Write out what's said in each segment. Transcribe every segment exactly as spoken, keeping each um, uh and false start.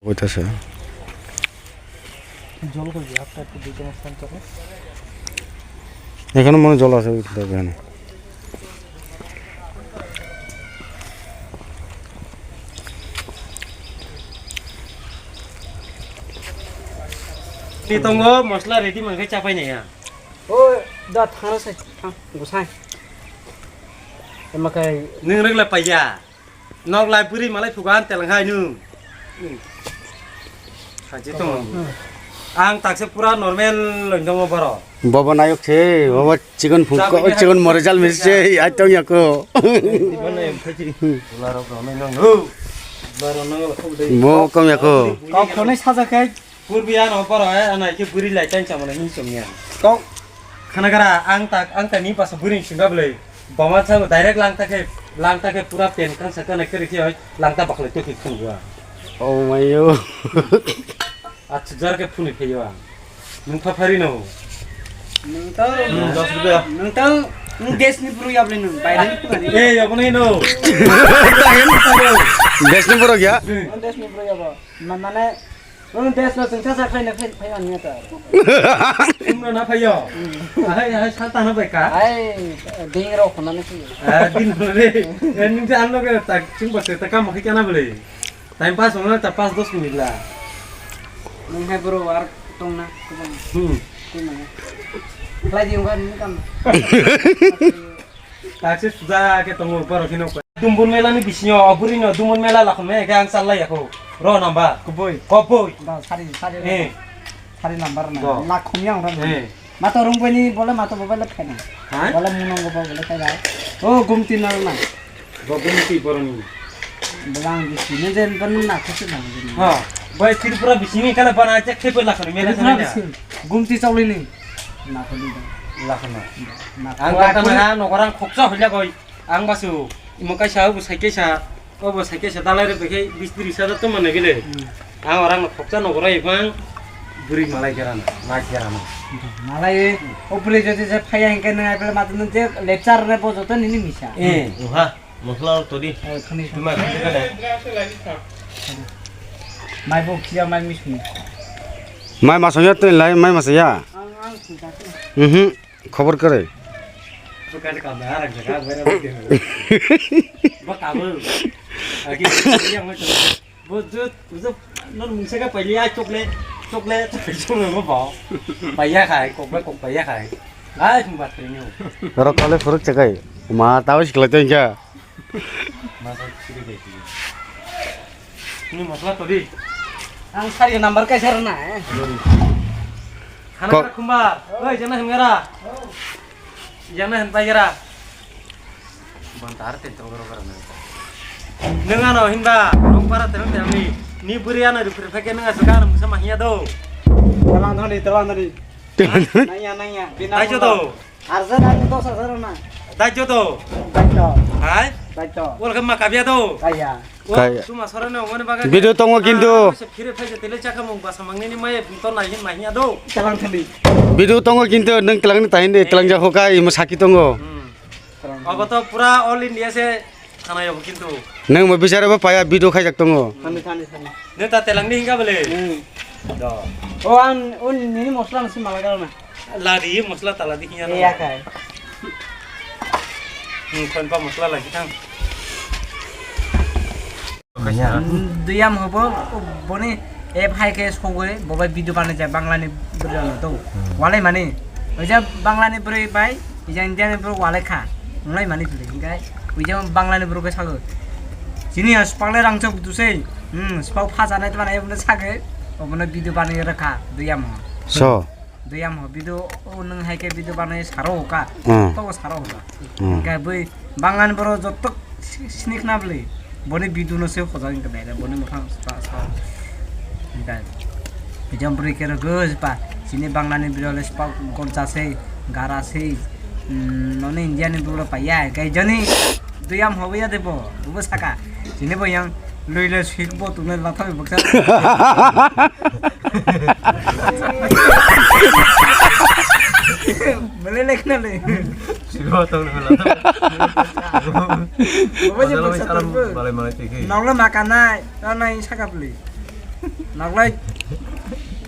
Oita se. জল কই দিয়ে, হাফ টাইপ দিয়ে জল স্নান করে। এখনো মনে হয় জল আছে, ওই তো এখানে। Ni tongo, mosla ready mankhe chapai naiya. O, da thana sai, thang, gosai. Ema kai. Nwng rwgla paiya. Nok lai bwrwi malai phugan telang hai nwng. Khaji tong. Ang takse pura normal loin tongo boro. Bobo nayok se, bobo chigon phung ko, chigon more jal mis se, ai tong yako. Bo kom yako. Kok khonai saja khai. Purbi ano paro hai, ano hai khe bwrwi lai tang chamani hin chumya. Kok. Khana gara, ang tak, ang tak ni pasa bwrwi chumya bwlai. Bama chang direct langta khe, langta khe pura pen kang sa kana khe rikhi hoi, langta baklai to khe khun gua. Oh my yo. Achu jar khe phuni phe yo. Nung pha phari no. Nung to, hmm, dos rupiah. Nung to, nung des ni bru yable nung, bayre ni phunani. Eh, yabo ni no. Des ni bru ya? Nung des ni bru yabo. Ma-, mane, Ang test no chwngsa sa khlaina phai, phai ang ya ta. Wngno na phaio. Hmm. Ahai, ahai, sal tano bai ka. Ai, ding rok khonani phi. Ah, din re. Nung je ano ke tak ching bak ta kam khai kana bole. Time pass wngna ta pas dos minute la. Nung hai bro war tong na. Hmm. Tong na. Khlai di wngkha nini kam. Takse suda ke tongo borok hino. Dumbur mela ni bisingo, o bwrwi no Dumbur mela lakhon me ke ang chalai yakho. Ro number. Kubui. Kubui. Da, sari, sari. Eh. Sari number na. Do. Lakhon yang ro. Eh. Mato rung bani bole mato bole phena. Ha? Bole munong go bole phena. O gumti na na. Bo gumti boroni. Belang di sini jen ben na khusu na. Ha. Bai Tripura bisini kana bana cek thepe lakhon mela. Tripura bisini. Gumti chawlini. Na kholi da. Lakhon. Na. Ang kata na nogorang khoksa hoila goi. Ang basu, imo kaisa, obo sai kaisa, obo sai kaisa dalai rok bai khe bis tris hajar tong mano gile. Hmm. Ang orang no khoksa nogo rai bang, bwrwi malai gerana, laj gerana. Malai, o bwrwi jodi je phaiya hinkhe nang ai bele matu nung je lecture re bo joto nini misa. Eh, oha, mosla tor di. Oh, thani. Tuma khani kana. Mai bo khiya mai misung. Mai masang ya tei lai mai masa ya. Ang, ang sung ta. Mhm. Khobor kwrwi. Bukan kamera, jaga, kamera, bukan. Ba kamu. Lagi yang macam. Bujut, bujut. Non mungsa ka pali ai chocolate, chocolate, chocolate mo ba. Paya khai, kok ba kok paya khai. Ai, sumbat ni. Oro kale furuk chakai. Ma, tahu sih kelihatan ya. Masa sih deh. Ini masalah tadi. Ang sari number kai sar na, eh. Khana kok- khara khumbar. Oi, jana hengara. Jana hen paigara. Bantar te tong ro ro na. Nung ano hinba, rong para terang terang ni. Ni buri ano di pir phake nung asu kan musa mahia do. Telang thani, telang thani. Nanya, nanya. Bina. Dai joto. Arja dai dos hajar na. Dai joto. Dai to. Hai? Dai to. Wal kama kabia do. Kaya. Kai. Tuma sore no ngone baga. Video tongo kintu. Phire phai tele chaka mung basa mangni ni mai to nai hin mahia do. Telang thani. Video tongo kintu nung telang ni tahin de telang ja hoka imo saki tongo. Hmm. Obo to pura all India se thanai obo kintu. Nwng bo bichar bo paya video khaijak tongo. Thani, thani, thani. Nwng ta telang ni hinga bole. Hmm. Do. O ang un nini mosla nasi malaga na. Ladi mosla ta ladi hiya na. Iya kai. Hmm, kon pa mosla lagi thang. Duyam hobo boni app hai khe sogwi bobai video banai ja Bangla ni bwrwi rok to. Hmm. Walai mani. Oja Bangla ni bwrwi bai ija India ni bwrwi walai kha. Nglai mani bwrwi hingai. Oja Bangla ni bwrwi khe sagwi. Chini ya spak le rang chok tu sei. Hmm, spak pha janai tma nai bwrwi sagwi. Obono video banai rwkha duyam ho. So. Duyam ho video o nwng hai khe video banai saro ka. Hmm. To saro ka. Hmm. Hingai bwrwi Bangla ni bwrwi jotto si-, sinik na bwlwi. Boni video no se hojak hinke bere, boni mokhang sa, sa. Hinke. Video bwrwi khe rwgwi pa. Chini Bangla ni video le spak goncha se, gara se. Hmm, noni India ni video paiya. Hinke jani duyam hobo ya debo. Bubo saka. Chini bo yang lui le sik bo tunai latham buksa. Mele lekna le. Sigo tong nang la. Obo je bwsa tongbo. Balai malai twi khe. Nokla ma kanai, ta nai saka bwlwi. Noklai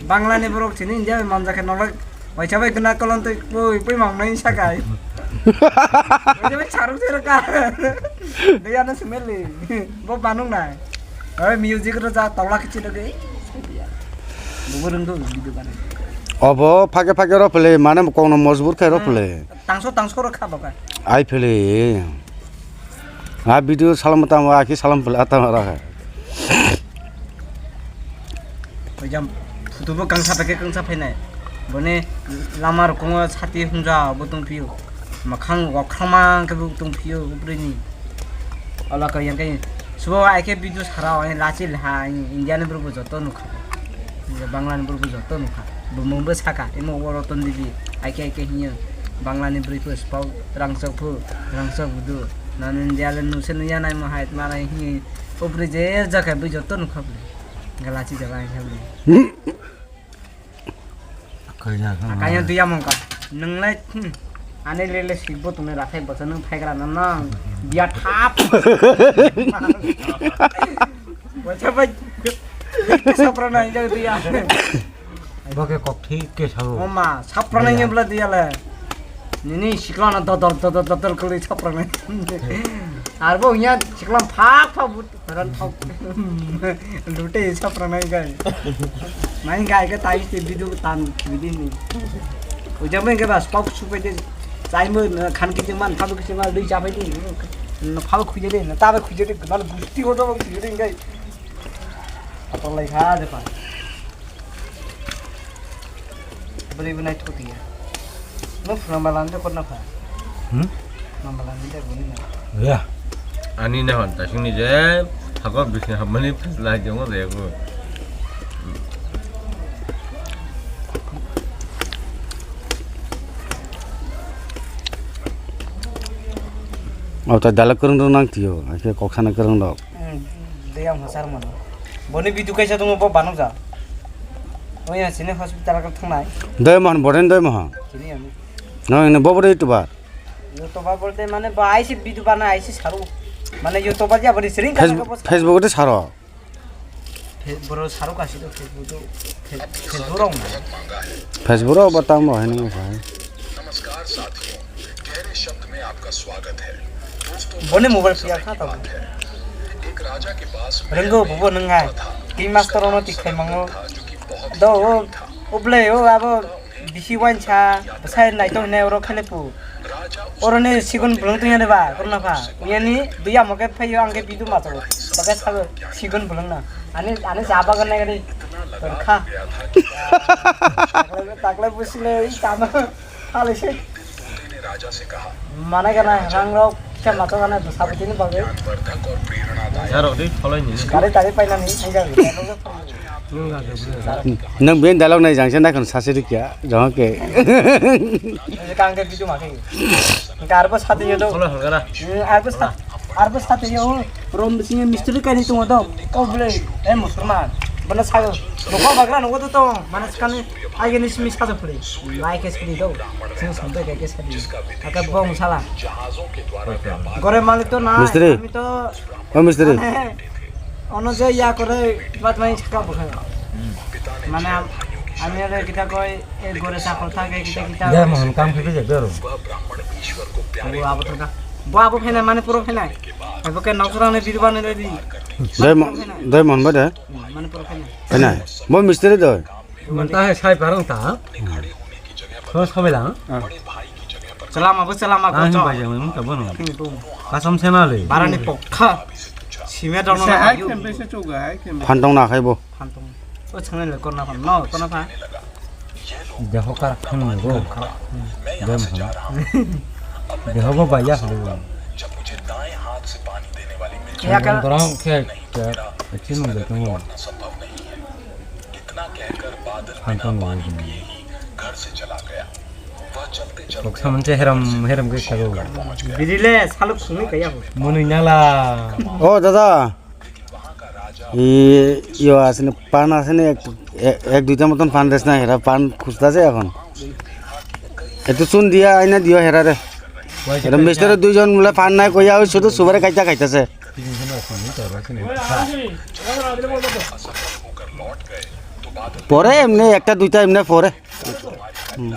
Bangla ni borok sini India bai manjakhe noklai waisa bai gana kolon twi pui pui mangnai sakai. Waisa bai saruk seruk ka. Dei ano smelly. Bo banung nai. Oi music ro ja tawla kichi loge. Bubo rwngdo video gana. Obo phage phage ro pele mane kokno mojbur khai ro pele. Tangso tangso ro kha bo ka. Ai pele. A video salam tamo aki salam pele atama ra. Hojam photo bo kangsa pake kangsa phainai. Boni lama rokongo sati hwnja bo tongphio. Makhang wakhama khe bo tongphio ubrini. Ola ka yang kai. Subo ai khe video sara ai lachi ha India ni borok bo joto nukha. Bangla ni borok bo joto nukha. Bo mung bo saka imo oro ton dibi. Ai khe ai khe hinya. Bangla ni bwrwi pho spau rang sok pho rang sok budu. Nang India le nuse nuya nai mo hai ma nai hi. Ubri je jaga bo joto nukha. Galachi jaba hai khe. Kaya kaya dia mongka. Nang lai. Ani lele sikbo tumi rathai bosa nang phaigra nang nang. Dia thap. Bosa bai. Sapra nang jang dia. Boke kok thik ke sao. Oma sapra nang jang dia le. Nini sikla na dodol dodol dodol kali sapra nang. Arbo nya sikla phak phak. Ran thok. Lute sapra nai gai. Nai gai ka tai se bidu tan bidi ni. Ujam ke bas pok supai de. Chai mo khan ki man phabu ki man dui chapai di. Na phabu khuje de na tabe khuje de bal gusti ho do khuje de gai. Apa lai kha de pa. Beli benai thok dia. No phuna malan de korna pha. Hmm? Mamalan de buni na. Ya. Ani na hon ta sini je. Hako bisni hamani phasla jongo de ko. Auta dalak kurung dong nang tiyo. Ake koksana kurung dok. Hmm, de yang hasar mano. Boni bidu kaisa tongo bo banok ja. Oya sini hospital ka thangnai. Doi mohon boden doi mohon. Sini yang. No ini bo bodo YouTuber. YouTuber bolte mane bo aisi bidu bana aisi saru. Mane YouTuber ja bari sering Facebook, Facebook te saro. Boro saru kasi do Facebook do. Facebook rong. Facebook ro batang bo hai nang sai. नमस्कार साथियों, गहरे शब्द में आपका स्वागत है। दोस्तों, boni mobile piya kha to. एक राजा के पास Renggo bubo nang hai. Ki master ono tik khai mango. Do o oble o abo bisi wansa sai nai to ne oro khele pu. Oro ne sigon bulung to ne ba korna pha. Yani duya moke phayo angke bidu ma to. Baka sa sigon bulung na. Ani ani jaba gane gane. Kha. Takle takle busile i tama. Hale se. Mana gana hangrok kisa mato gana sabutini bagwi. Jaro di tholai ni. Kare tari painani hanja. Nang ben dalok nai jangse nai kon sase rikya jong ke. Kang ke bidu ma ke. Karbo sate yo do. Tholai halgara. Arbo sate. Arbo sate yo rom bising mistri kani tungo do. O bole e musulman. Bana sago. Nokho bagra nokho to tong. Mana skani ai gani simi sajo phuri. Lai ke sini do. Sing sumbe ke ke sadi. Aka bong sala. Gore malik to na. Mistri. Ami to O mistri. Mane, ono je ya kore bat mai chaka bukha. Mane, ami are kita koi e gore sakol thake kita kita. Dai mohon kam khe je bero. Bo abo thaka. Bo abo phena mane puro phena. Abo ke nokra ne bidu bane le di. Dai mo-, dai mohon ba de. Mane puro phena. Phena. Bo mistri do. Manta hai sai parang ta. Kho sabai lang. Chalama bo chalama ko. Ang bai jang mun ta bono. Kasam sena le. Barani pokha. Sime dono na ayu. Phantong na khai bo. Phantong. O chhangnai le korna phan. No, korna phan. Deho kar khan go. Dem phan. Deho bo baya khale go. Ya ka. Dorong khe, khe, khe mun de tungo. Phantong go. Kok samon che heram, heram ke sago. Biri le saluk sumi kaya ho. Monoi nala. O dada. I, yo asini pan asini ek, ek, ek duita moton pan des na, era pan khusta se ekhon. Etu chun diya, aina diyo hera re. Era mister duijon mule pan nai koya, oi sudu subare kaita kaita se. Pore emne ekta duita emne pore. Hmm.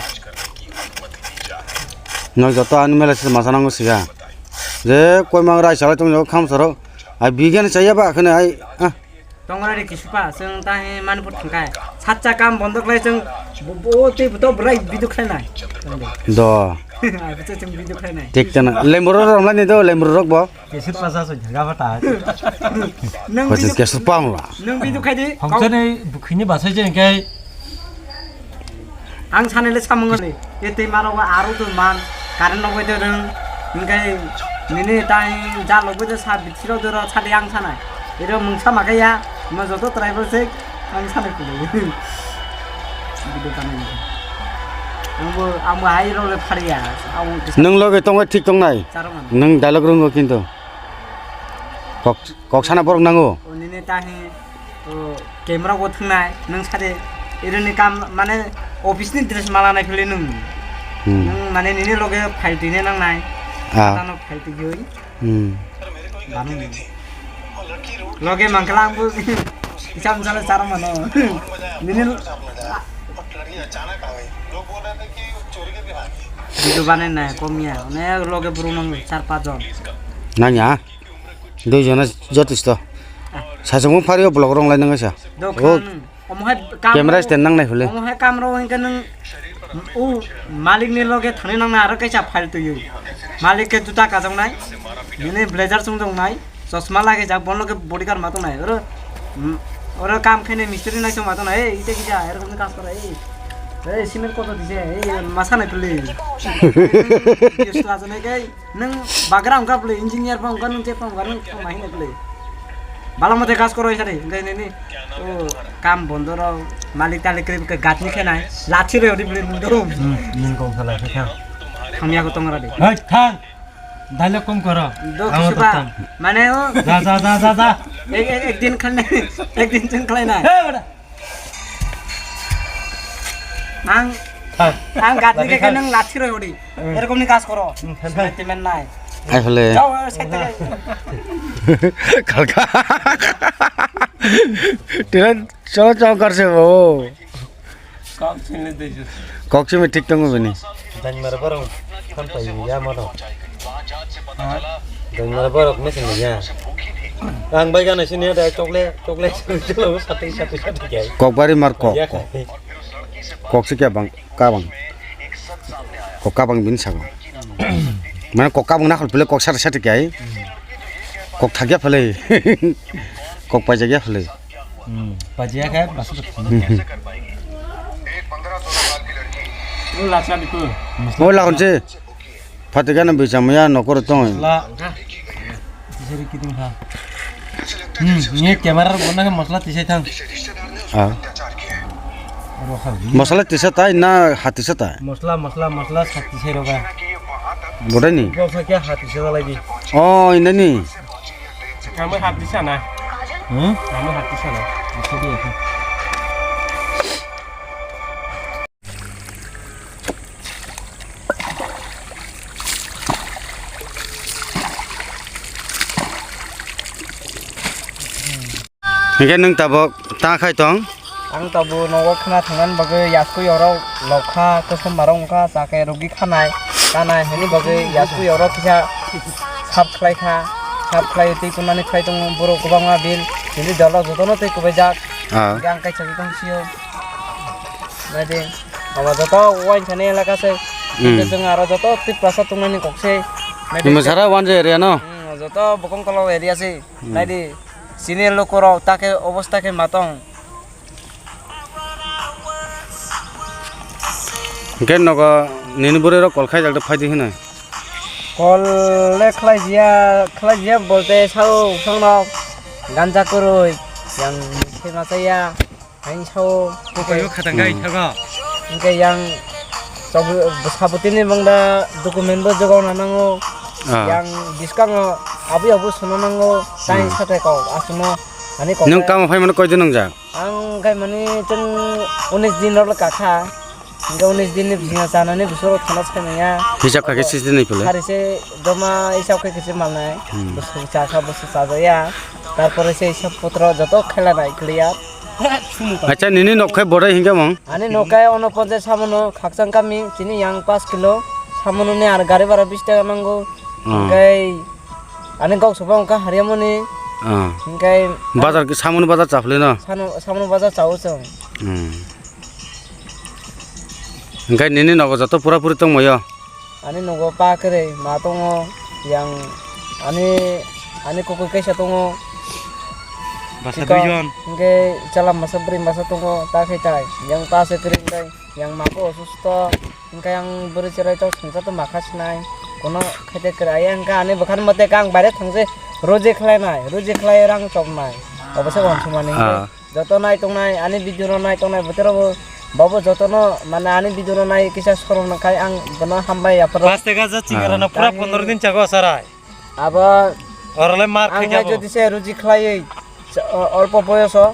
Noi joto ani mele se masa nango siga. Je koi mang rai salai tong jo kham soro. Ai bigan saya ba khane ai. Ah. Tongra de kisupa seng tahe Manipur thangkai. Sacha kam bondo khlai seng bo, bo te to brai bidu khlai nai. Do. Ai bo seng bidu khlai nai. Tik tana. Lembro rom lai ni do lembro rok bo. Kesur pasa so jaga bata. Nang Koi bidu kesur pang la. Nang bidu khai di. Hongsa ni bukhini basai je kai. Ang sanai le samung le. Ye te maro wa aru tu man. Karen no wede reng. Ngai nini tai ja lo wede sa bithiro doro sa de ang sanai. Ero mung sama kaya. Ma joto tribal se ang sanai kule. Bidu tanai. Ang bo ang bo hai ro le phariya. Ang Nung loge tongwe thik tongnai. Charo man. Nung dialogue rungo kintu. Kok, kok sana borok nango. O nini tahi, o camera bo thangnai, nung sade, ironi kam, mane, office ni dress mala nai philwi nung. Hmm. Nung mane nini loge file twi nai nangnai. Ah. Tano file twi gwi. Hmm. Banu ni. Loge mangkala ang bu, isam sala chara mano. Nini, video banai nai, komya, ne loge buru nang char pach jon. Nanya? Dui jona jotisto. Sachung phari o blog rong lai nang sa. Dokhan. Omo hai kam Camera stand nang nai hule. Omo hai kam ro hingke nang u malik ni loge thani nang na aro kaisa file tuyu. Malik ke juta kajang nai. Nini blazer sung dong nai. Chosma lage jak bon loge bodyguard ma tong nai. Oro, mm, oro kam khaine mistri nai sung ma tong nai. Ei, ite kisa, erokom ni kaj kora, ei. Ei, cement koto dise, ei, masa nai pili. Yes, lajo nai kai. Nung bagra wngkha bwle, engineer pa wngkha, nung chep pa wngkha, nung thangma hino bwle. Bala mote kaj koro sari, hingke nini, o, kam bondo rok, malik talik kri ke gat ni khenai, lathi roi ori bwle nung dong. Hmm, nung kong khala khe thang. Thangya ko tongra de. Hei, thang. Dialogue kom koro. Do Ang kisi ba, thang. Mane o. Ja, ja, ja, ja, ja. Ek, ek, ek din khalnai, ek din chwng khlainai. Hey, bada. Ang, Thang. Ang gatni Lagi khe thang. Nang lathi roi hodi. Hmm. Erokom ni kaj koro. Hmm, thang, thang. Sentiment nai. Ai hole. Jao, sentiment. Kalka. Tiran cholo cholo karse bo. Kok sini de ju. Kok simi thik tongo bini. Dan mar barang kan pai ya maro. Ha? Dongmar borok mechanic ya. Ang bai gana sini ada chocolate, chocolate, chocolate, satu, satu, satu, ya. Kokbari mar kok, Ya, kok. Kok si kya bang, kabang. Kok kabang bini sago. Mane kok kabang na khol pele kok sari sari kya. Kok thagya pele. Kok paijagya pele. Hmm. Pajiya khe, basa khe. Hmm. Lu lasa diku. O lakhon se. Phatikano bicham ya nokoro tong. La. Tisari kiting kha. Hmm, ni camera rok bona khe masala tisai thang. Ah. Aro kha. Masala tisa tai na hat tisa tai? Masala, masala, masala sat tisai roga. Bodai ni? Bosa khe hat tisa dalai di. Oh, inani. Kami hat tisa na. Hmm? Kami hat tisa na. Bisa dia kha. Hingke nwng tabok ta khai tong? Ang tabuk nogo khna thangna bagwi yasku yorok lokha, kwcham marok wngkha, chakhe rwgwi khanai, kanai hwnwi bagwi yasku yorok kisa sap khlai kha, sap khlai twi kunani khlai tongo borok kwbangma bil, tini dolo jotono twi kubaijak. Ah. Hingke ang kaisa tong sio. Naidi, abo joto wainsa ni elaka se. Hmm. Hingke chwng aro joto Tiprasa tongnani kok se. Naidi, Tiprasa wainsa area no? Hmm, joto Bokongkolok area se. Hmm. Naidi, sini lukurok ta khe obosta khe ma tong. Hingke nogo nini bwrwi rok kol khaijak de phaidi hinwi. Kol le khlaijiya, khlaijiya bolte sao bwskango ganja kwrwi yang se ma chaya. Ang sao Bukayo khatang gai Hmm. thago. Hingke yang sabu-, sabutini bangda document bo jogao na nango. Ah. Yang biskango abui abu suna nango. Tai Hmm. sate kok asuno ani kok Nung khe kamo phai mano koi din nung ja? Ang khai mani chwng unis din rok le kakha. Hingke unis din ni bisingo chanani bisoro thana sai manya. Hisab kha khe sis din ni pele. Hari se joma hisab khe kisi malnai. Hmm. Busu chakha busu chajaya. Tarpore se hisab potro joto khela nai clear. Acha, nini nok khai bodai hingke mong? Ani nok khai ono ponchai samono khakchang kami chini yang paanch kilo. Samono ni ar gari bara bish taka nango. Hmm. Hingke ani gok soba wngkha Hariamoni. Ah. Hingke bazar ke samono bazar chaphle no? Sano, samono bazar chao chwng. Hmm. Hingke nini nogo joto pura puri tongmoyo? Ani nogo pa kwrwi ma tongo, yang ani, ani kukui kaisa tongo. Basa duijon. Hingke chwla masa bwrwi masa tongo, ta khe tai. Yang pa se kwrwi hingke, yang ma bo osusto, hingke ang bwrwi chwrai tok songsa to ma kha sinai. Kono khaite kwrwi, hingke ani bwkhan mote khe ang baire thangse roji khlainai, roji khlai rang chopnai. Obo se wansukmani hingke. Ah. Joto nai tongnai, ani video no nai tongnai, bwtero bo, bobo joto no, mane, ani video no nai kisa sorom nang khai ang bono hambai yapharo. Paste gaja chingara na pura pondro din chago sarai. Abo orole mar ang khai nai jodi se ruji khlaiwi, o-, olpo boyoso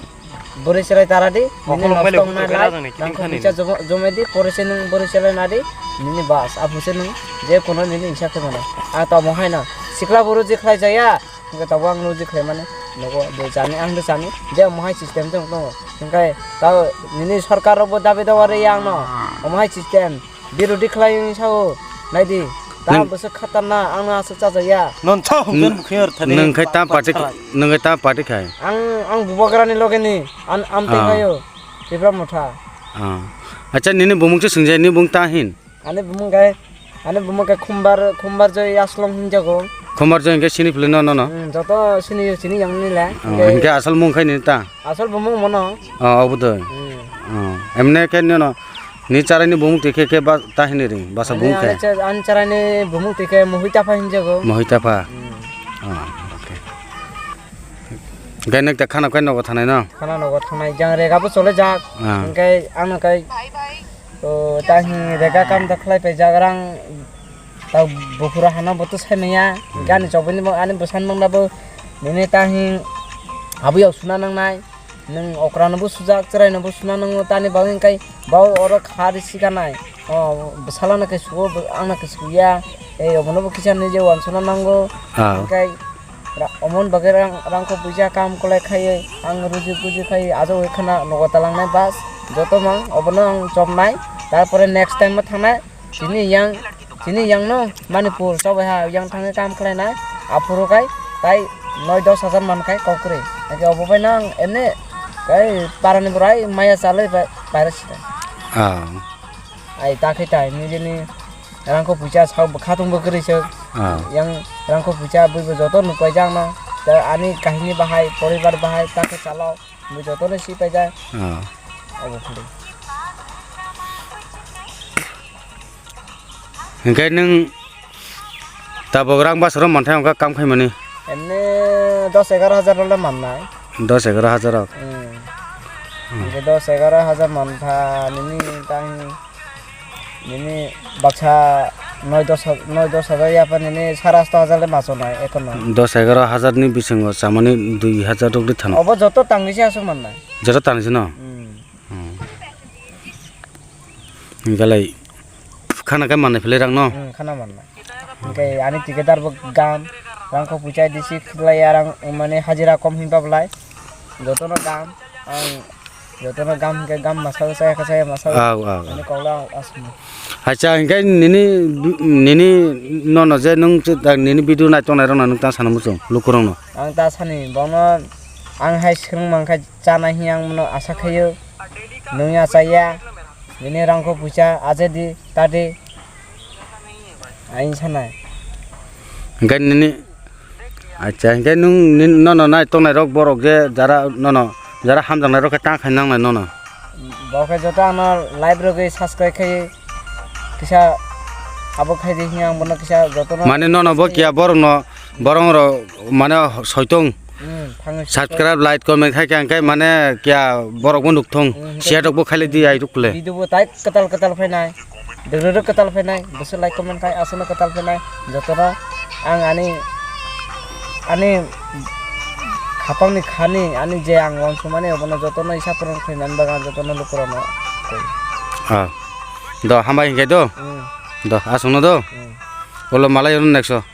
bwrwi chwrai tara di, nini nosto wngnai lai, nang kho pisa jomo-, jomai di, pore se nwng bwrwi chwrai na di, nini bas, aphuru se nwng je kono nini insa khe mano. Ang tamo hai no, sikla bo ruji khlai jaya. Hingke tabuk ang logic khlaimani nogo bo chani, ang de chani, je omo hai system se tongo. Hingke ta nini sorkar rok bo dabi dawa rwi ang no, omo hai system birodi khlai wng sao, naidi, ta bwswk khatarna, ang no aswk chajakya. Non tho hwnkhai bwkhwi or thani. Nwng khai ta party, nwng khai ta party khai. Ang, ang bubagrani loge ni, an, amtwi khaio, Tipra Motha. Ah. Acha, nini bumung se swngjai, nini bumung ta hin? Ani bumung khe, ani bumung khe Khumbar, Khumbar Joy Aslong hinjago. Khumbar Joy hingke sini philino nono? Hmm, joto sini, sini yang ni le. Oh, hingke asal mung khai ni ta? Asal bumung mono. Oh, obo doi. Hmm. Oh, emne khe nono, ni charai ni bumung tikhe khe ba ta hini ring, basa bumung khe? Ani cha-, ani charai ni bumung tikhe Mohitapha hinjago. Mohitapha. Hmm. Oh, okay. Hingke nwng ta khana khe nogo thangnai no? Khana nogo thangnai, jang rega bo chole jak. Ah. Hingke ano kai O, ta hing rega kam da khlai paijak rang, ta buphuru hano bo to sai manya. Hmm. Gani chobini bo ani bwsan mangna bo nini ta hing abuyok suna nangnai. Nwng okra no bo sujak, chwrai no bo suna nango, tani bagwi hwnkhe bo oro kha risi ganai. O, bwsala no khe sugo, ang no khe suya. Ei, obono bo kisa nini je wansuna nango. Ah. Hwnkhe Ra-, omon bagwi rang, rangkho puisa kam kwlai khaiwi, ang ruji puji khaiwi, ajowi khwna nogo talangnai bas, joto mang, obono ang chopnai, tarpore next time o thangnai, chini yang, chini yang no Manipur, chobaiha yang thangwi kam khlainai, aphuru kai, tai noi dos hajar mankhai kok kwrwi, hake obo bai no ang emni, kai parani borai maya chalwi bai, baira sita. Ah. Ai ta khe tai nini rangkho puisa sak bwkha tong bwkrwi se. Ah. Yang rangkho puisa bwi bo joto nuk paijak no. Ta ani kahini bahai, poribar bahai, ta khe chalok. Bwi joto no si paijak. Ah. Obo khwlwi. Hingke nwng Tabok rang basaro manthai wngkha kam khaimani? Emni dos egar hajar rok le mannai. Dos egar hajar rok? Hmm. Hmm. Hingke dos egar hajar mantha nini tang nini baksa noi dos ha-, noi dos hajar ya pa nini sare asto hajar le machonai ekono. Dos egar hajar ni bisingo chamani dui hajar rok di thano. Obo joto tangwi se aswk mannai. Joto tangwi se no? Hmm. Hmm. Hingke lai khana khe mannai philai rang no? Hmm, khana mannai. Hingke ani tiketdar bo gam, rangkho puisa disi khlai arang mane hajira kom hinba belai. Jotono gam, ang jotono gam hingke gam masa saya khe saya masa. Aw, aw, aw. Ani kokla asmo. Acha hingke nini, nini nono je nung nini video nai tongnai rok no nung ta sana muchung lukurok no. Ang ta sani bono ang hai swrwng mankha chana hi ang bono asa khaio. Nung ya chaya, nini rangkho puisa aje di, ta di. Ain sanai. Hingke nini, acha, hingke nung nin-, nono nai tongnai rok borok je jara nono, jara hamjaknai rok khe ta khai nangnai nono. Bo khe joto ano live rogwi subscribe khai kisa abo khai di hing ang bono kisa joto no. Mane nono bo kiya borok no, borok rok mane soitong. Hmm, thangwi subscribe, like, comment khai khe, hingke mane kiya borok bo nukthung, hmm, share rok bo khailai di ai rukle. Video bo tai kwtal kwtal phainai, dwrwrwk kwtal phainai, bwswk like, comment khai, aswkno kwtal phainai, jotono ang ani, ani khapangni khani, ani je ang wansukmani, obono jotono isa purun khainani bagwi ang jotono lukurokno koi. Ah, do, hambai hingke do? Hmm. Do, aswkno do? Hmm. Ulo malai ono next o.